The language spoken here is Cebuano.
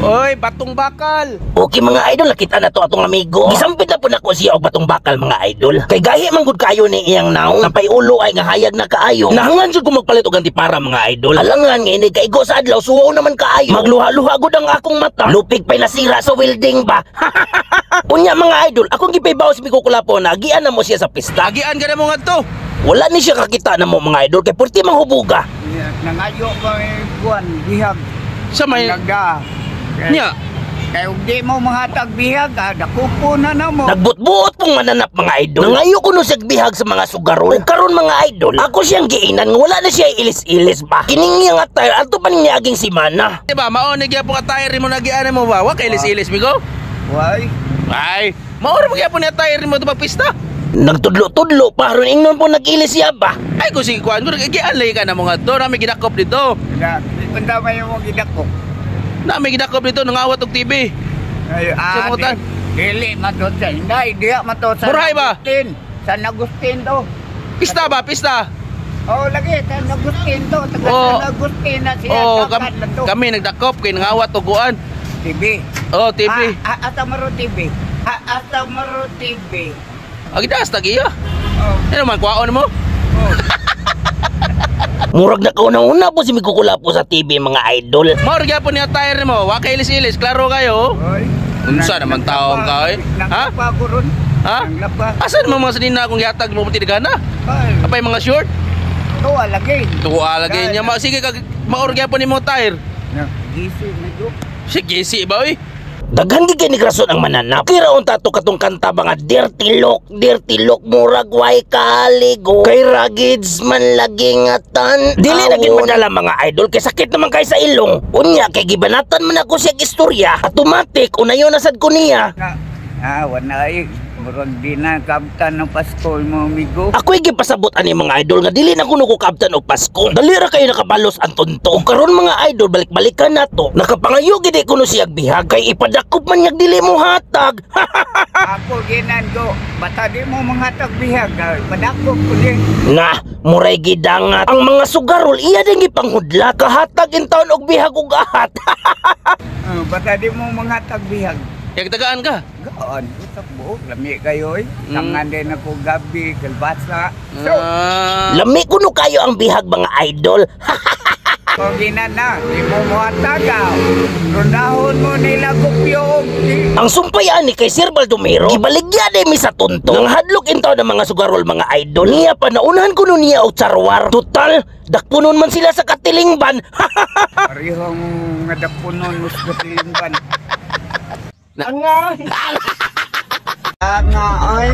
Oy, batong bakal. Okay mga idol, nakita na to atong amigo. Gisampit na po nako siya og batong bakal, mga idol. Kay gahi man gud kayo ni iyang naong. Napay ulo ay nga hayag na kaayo. Nahangan jud ko magpalit og antipara, mga idol. Alangan nga inig kaigo sa adlaw, suwaw naman kaayo. Magluha-luha gud ang akong mata. Lupig pa'y nasira sa welding ba. Unya mga idol, akong gipaybaw si Migo Kulapo na agian na mo siya sa pista. Agian ka na mo ngadto. Wala ni siya kakita na mo, mga idol, kay purti manghubuga. Nangayo pa may kuan bihag. Sa may Nagda. Nya. Kay ug di mo mga bihag, dakupo na na mo. Nagbutbuot pong mananap, mga idol. Nangayo ko no siya bihag sa mga sugarol. Ug karon mga idol, ako siyang giinan nga wala na siya ilis-ilis ba. Kining niya nga tire adto pa niya aging simana. Di ba mao ni gyapon ka tire mo nagian mo ba? Wa kay ilis-ilis migo. Way. Ay, mao ra gyapon ni tire mo to pista. Nagtudlo-tudlo pa ron ingnon po nag-ilis siya ba. Ay ko sige kuan ko gian lay ka na mo ngadto, nami gidakop dito. Da, unta may mo gidako. Nami gidakop dito nangawat og TV. Ay, Sa mutan. Dili man to sa inday, diha man to sa Murahay ba? Agustin. San Agustin to. Pista ba, pista? Oh, lagi San Agustin to. Taga Oh. San Agustin na siya. Oh, Dakan na to. kami nagdakop kay nangawat og kuan. TV. Oh, TV. Ah, asa maro TV. Ah, asa maro TV. Agi das tag iya. Oh, Ano man kuwaon mo? oh. Murag nakauna-una po si Migo Kulapo sa TV, mga idol. Mao ra gyapon ni tire mo, wa kay ilis-ilis, klaro kayo. Oy. Unsa naman taong ka, oy? Ha? Nanglapa ko ron. Ha? Nanglapa. Asan mo mga sanina akong gihatag mo tinigana? Ay, Apay mga short? tuwa lagi. Tuwa lagi niya. Ma sige kag mao ra gyapon nimo tire. Na, gisi na jo. Sige, si ba oy? Daghan gid kay ni rason ang mananap. Kira unta to katong kanta ba nga dirty look murag way kaligo. Kay ragids man lagi nga tan. Dili na gid madala mga idol kay sakit naman kay sa ilong. Unya kay gibanatan man ako siya istorya. Automatic unayon na sad ko niya. Na, wala eh. Murag di na kabtan ng Pasko mo, amigo. Ako'y gipasabot ani mga idol nga dili na kuno ko kaabtan og Pasko. Dali ra kayo nakabalos ang tonto. Ug karon mga idol, balik-balikan na to. Nakapangayo gid kuno siya bihag kay ipadakop man niyag dili mo hatag. Ako ginan ko, bata di mo mga tagbihag, padakop ko din. Na, muray gidangat. Ang mga sugarol, iya din gipanghudla. Kahatag in taon og bihag og ahat. Bata di mo mga tagbihag. Yagtagaan ka. Gaan, utak buok, lami kayo eh. Tangan din ako gabi, kalbasa. So, Ah. Lami kuno kayo ang bihag mga idol. ko ginan na, di mo muhatag ah. Rundahon mo nila kopyo og di. Ang sumpay ani kay Sir Baldomero, gibaligya din mi sa tunto. Nang hadlok in taon ng mga sugarol mga idol. Niya pa naunahan kuno niya og charwar. Total, dakpunon man sila sa katilingban. Parehong nga dapunon mo sa katilingban. Angay. Angay.